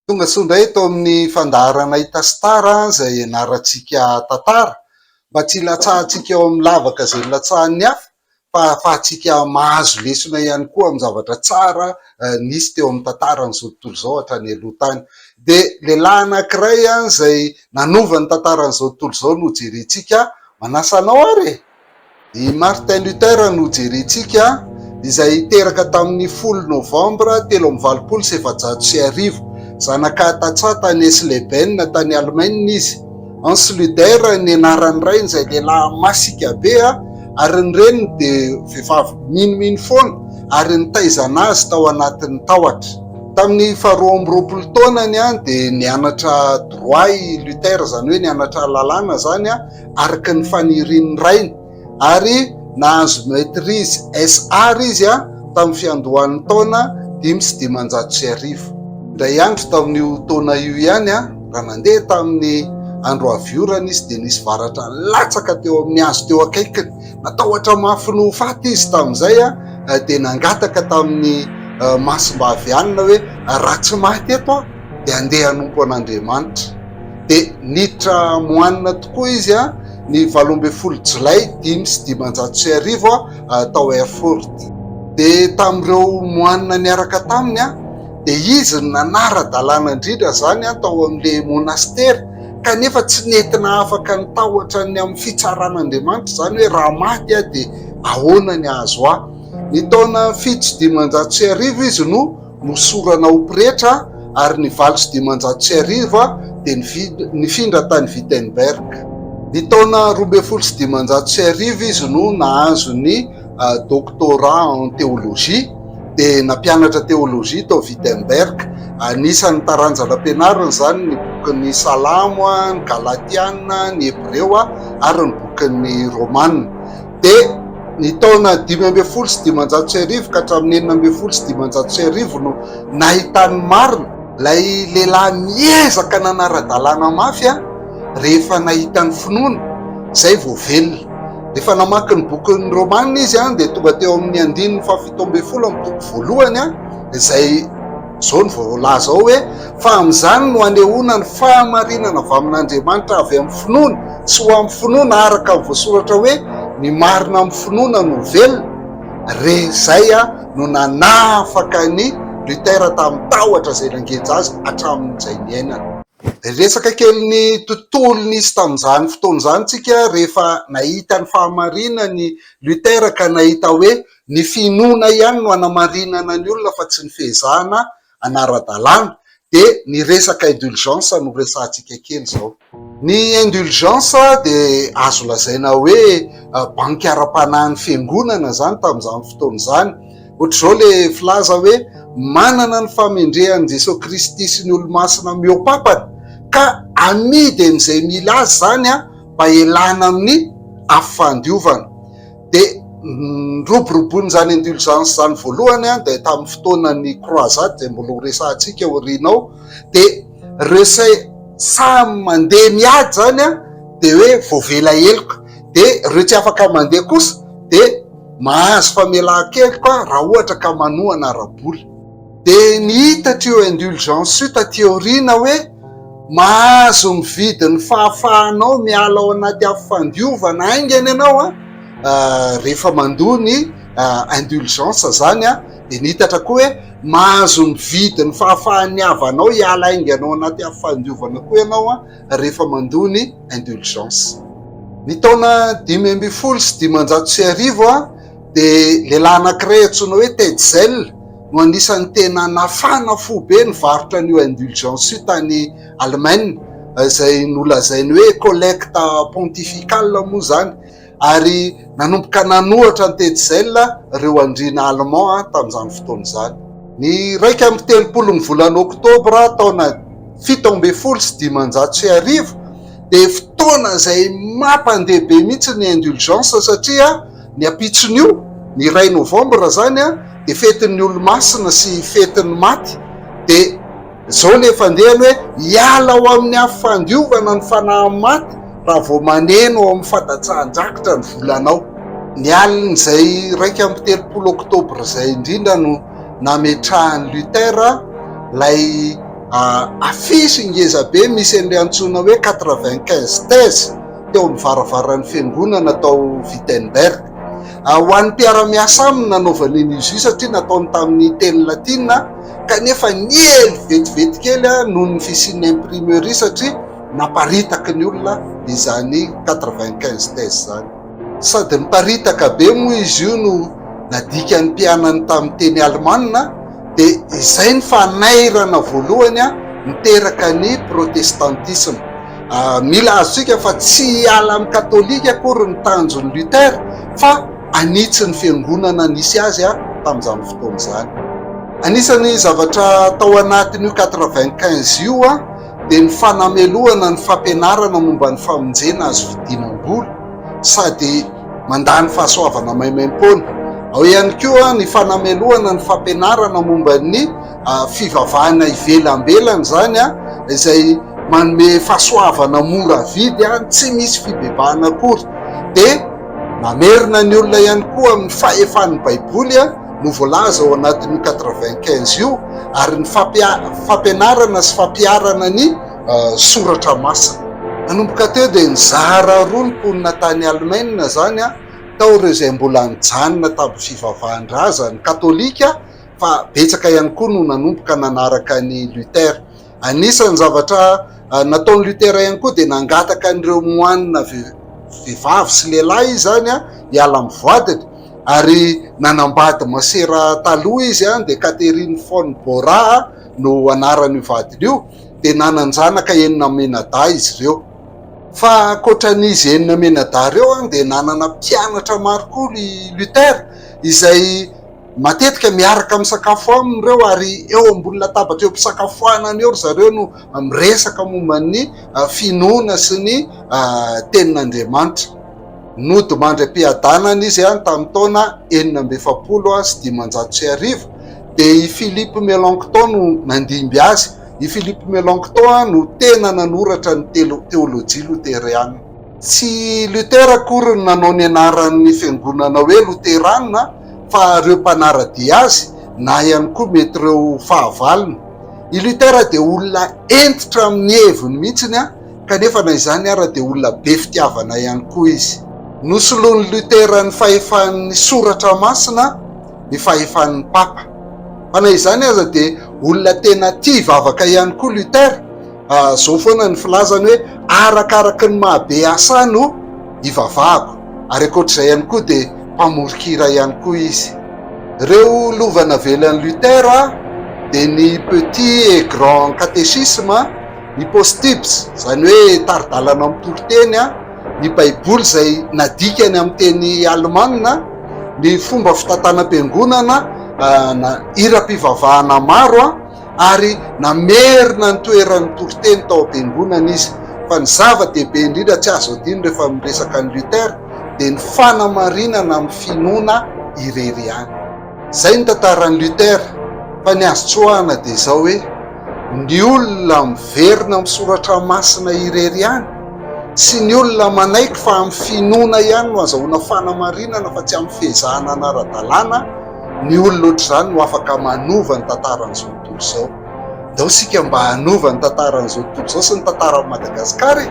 Tonga soa indray eto amin'ny fandaharana Hita Star izay ianarantsika tantara mba tsy hilatsahantsika ao amin'ny lavaka izay nilatsahan'ny hafa fa ahafahantsika mahazo lesona ihany koa amin'ny zavatra tsara nisy teo amin'ny tantaran'izao tontolo izao hatrany aloha tany. Dia lehilahy anankiray izay nanova ny tantaran'izao tontolo izao no jerentsika. Manasa anao ary e! I Martin Luther no jerentsika, izay teraka tamin'ny folo novambra 1483. Zanaka tantsaha tany Eisleben tany Alemaina izy. Hans Luder ny anaran'ny rainy izay lehilahy masiaka be ary ny reniny dia vehivavy minomino foana ary nitaizana azy tao anatin'ny tahotra. Tamin'ny faharoa amby roapolo taonany dia nianatra droit i Luther, izany hoe nianatra lalàna izany, araka ny fanirian'ny rainy, ary nahazo maîtrise SR izy tamin'ny fiandohan'ny taona 1505. Indray andro tamin'io taona io ihany, raha nandeha tamin'ny andro avy orana izy dia nisy varatra latsaka teo amin'ny hazo teo akaikiny. Natahotra mafy ny ho faty izy tamin'izay dia nangataka tamin'ny Masimbavy Anna hoe, Raha tsy maty eto aho dia handeha hanompo an'Andriamanitra. Dia niditra moine tokoa izy ny 18 jolay 1505 tao Erfurt. Dia tamin'ireo moine niaraka taminy dia izy no nanara-dalàna indrindra izany tao amin'ilay monastera, kanefa tsy nety nahafaka ny tahotra ny amin'ny fitsaran'Andriamanitra izany hoe raha maty aho dia ahoana ny hahazo ahy. Ny taona 1507 izy no nosorana ho pretra ary ny 1508 dia nifindra tany Wittenberg. Ny taona 1512 izy no nahazo ny doctorat en théologie dia nampianatra théologie tao Wittenberg. Anisan'ny taranja nampianariny izany ny bokin'ny Salamo, ny Galatiana, ny Hebreo ary ny bokin'ny Romana. Dia ny taona 1515 ka hatramin'ny 1516 no nahitany marina ilay lehilahy miezaka nanara-dalàna mafy rehefa nahita ny finoana, izay vao velona. Rehefa namaky ny bokin'ny Romana izy dia tonga teo amin'ny andininy faha-17 amin'ny toko voalohany izay Izao no voalaza ao hoe, Fa amin'izany no anehoana ny fahamarinana avy amin'Andriamanitra avy amin'ny finoana, sy ho amin'ny finoana, araka ny voasoratra hoe, Ny marina amin'ny finoana no ho velona. Re izay no nanafaka an'i Luther tamin'ny tahotra izay nangeja azy hatramin'izay niainany. Resaka kely ny tontolo nisy tamin'izany fotoana izany tsika rehefa nahita ny fahamarinany Luther ka nahita hoe Ny finoana ihany no anamarinana ny olona fa tsy ny fehezahana anara-dalàna. Dia ny resaka indulgence no resahantsika kely izao. Ny indulgence dia azo lazaina hoe banky ara-panahin'ny fiangonana izany tamin'izany fotoana izany. Ohatr'izao ilay filaza hoe manana ny famendrehan'i Jesoa Kristy sy ny olomasina mihoa-papana ka amidy an'izay mila azy izany mba hialana amin'ny afo fandiovana. Dia niroboroboin'izany indulgence izany voalohany dia tamin'ny fotoanan'ny croisade izay mbola ho resahantsika aoriana ao, dia ireo izay samy mandeha miady izany dia hoe voavela heloka, dia ireo tsy afaka mandeha kosa dia mahazo famelan-keloka raha ohatra ka manohana ara-bola. Dia nihitatra io indulgence io taty aoriana hoe mahazo mividy ny fahafahanao miala ao anaty afo fandiovana haingana ianao an, rehefa mandoa ny indulgence zany an, dia nihitatra koa hoe mahazo mividy ny fahafahan'ny havanao hiala haingana ao anaty afo fandiovana koa ianao an, rehefa mandoa ny indulgence. Ny taona 1515 an, dia lehilahy anankiray antsoina hoe Tetzel no anisan'ny tena nafana fo be nivarotra an'io indulgence io tany Allemagne, izay nolazainy hoe collecte pontificale moa izany, ary nanomboka nanohatra an'i Tetzel ireo andriana allemand tamin'izany fotoana izany. Ny 31 ny volana oktobra taona 1517 dia fotoana izay mampandeha be mihitsy ny indulgence satria Ny ampitson'io, ny iray novambra izany dia fetin'ny olomasina sy fetin'ny maty, dia izao ilay fandehany hoe hiala ao amin'ny afo fandiovana ny fanahin'ny maty raha vao maneno ao amin'ny fandatsahan-drakitra ny volanao. Ny alin'izay 31 oktobra izay indrindra no nametrahan'i Luther ilay. Afisy ngeza be misy an'ilay antsoina hoe 95 thèses teo amin'ny varavaran'ny fiangonana tao Wittenberg. Ho an'ny mpiara-miasa aminy nanaovany an'izy io satria nataony tamin'ny teny latina kanefa niely vetivety kely noho ny fisian'ny imprimerie satria naparitaky ny olona izany 95 thèses izany. Sady niparitaka be moa izy io no nadikan'ny mpianany tamin'ny teny alemana, dia izay ny fanairana voalohany niteraka ny protestantisma. Mila azontsika fa tsy hiala amin'ny katolika akory ny tanjon'i Luther fa hanitsy ny fiangonana nisy azy tamin'izany fotoana izany. Anisan'ny zavatra tao anatin'io 95 io dia ny fanamelohana ny fampianarana momba ny famonjena azo vidianam-bola sady mandà ny fahasoavana maimaim-poana. Ao ihany koa ny fanamelohana ny fampianarana momba ny fivavahana ivelambelany izany izay manome fahasoavana mora vidy tsy misy fibebahana akory. Dia mamerina ny olona ihany koa amin'ny fahefan'ny Baiboly no voalaza ao anatin'io 95 io ary ny fampianarana sy fampiharana ny soratra masina. Nanomboka teo dia nizara roa ny mponina tany Alemaina izany, tao ireo izay mbola nijanona tamin'ny fivavahan-drazany katolika fa betsaka ihany koa no nanomboka nanaraka an'i Luther. Anisan'ny zavatra nataon'i Luther ihany koa dia nangataka an'ireo moanina vehivavy sy lehilahy izy izany hiala amin'ny voadiny ary nanambady masera taloha izy dia Catherine von Bora no anaran'io vadiny io dia nanan-janaka enina mianadahy izy ireo. Fa ankoatran'izy enina mianadahy ireo dia nanana mpianatra maro koa i Luther izay matetika miaraka misakafo aminy ireo ary eo ambony latabatra eo am-pisakafoanana eo ry zareo no miresaka momba ny finoana sy ny tenin'Andriamanitra. Nodimandry am-piadanana izy tamin'ny taona 1546 dia i Philippe Melanchthon no nandimby azy. I Philippe Melanchthon no tena nanoratra ny teolojia loteriana. Tsy Luther akory no nanao ny anaran'ny fiangonana hoe Loterana fa ireo mpanara-dia azy na ihany koa mety ireo fahavalony. I Luther dia olona hentitra amin'ny heviny mihitsy kanefa na izany ara dia olona be fitiavana ihany koa izy. Nosoloan'i Luther ny fahefan'ny Soratra Masina ny fahefan'ny Papa. Fa na izany aza dia olona tena tia hivavaka ihany koa Luther. Zao foana ny filazany hoe arakaraky ny maha be asa ahy no ivavahako. Ary ankoatr'izay ihany koa dia mpamoron-kira ihany koa izy. Ireo lova navelan'i Luther dia ny Petit et Grand Catéchisme, ny Postibs, izany hoe tari-dalana amin'ny toriteny, ny Baiboly izay nadikany amin'ny teny alemana, ny fomba fitantanam-piangonana, hiram-pivavahana maro. ary namerina ny toeran'ny toriteny tao am-piangonana izy. Fa ny zava-dehibe indrindra tsy azo adino rehefa miresaka an'i Luther dia ny fanamarinana amin'ny finoana irery ihany. Izay ny tantaran'i Luther, fa ny azo tsoahana dia izao hoe, ny olona miverina amin'ny soratra masina irery ihany sy ny olona manaiky fa amin'ny finoana ihany no azahoana fanamarinana fa tsy amin'ny fiezahana hanara-dalàna, Ny olona ohatr'izany no afaka manova ny tantaran'izao tontolo izao. Ndao isika mba hanova ny tantaran'izao tontolo izao sy ny tantaran'i Madagasikara e!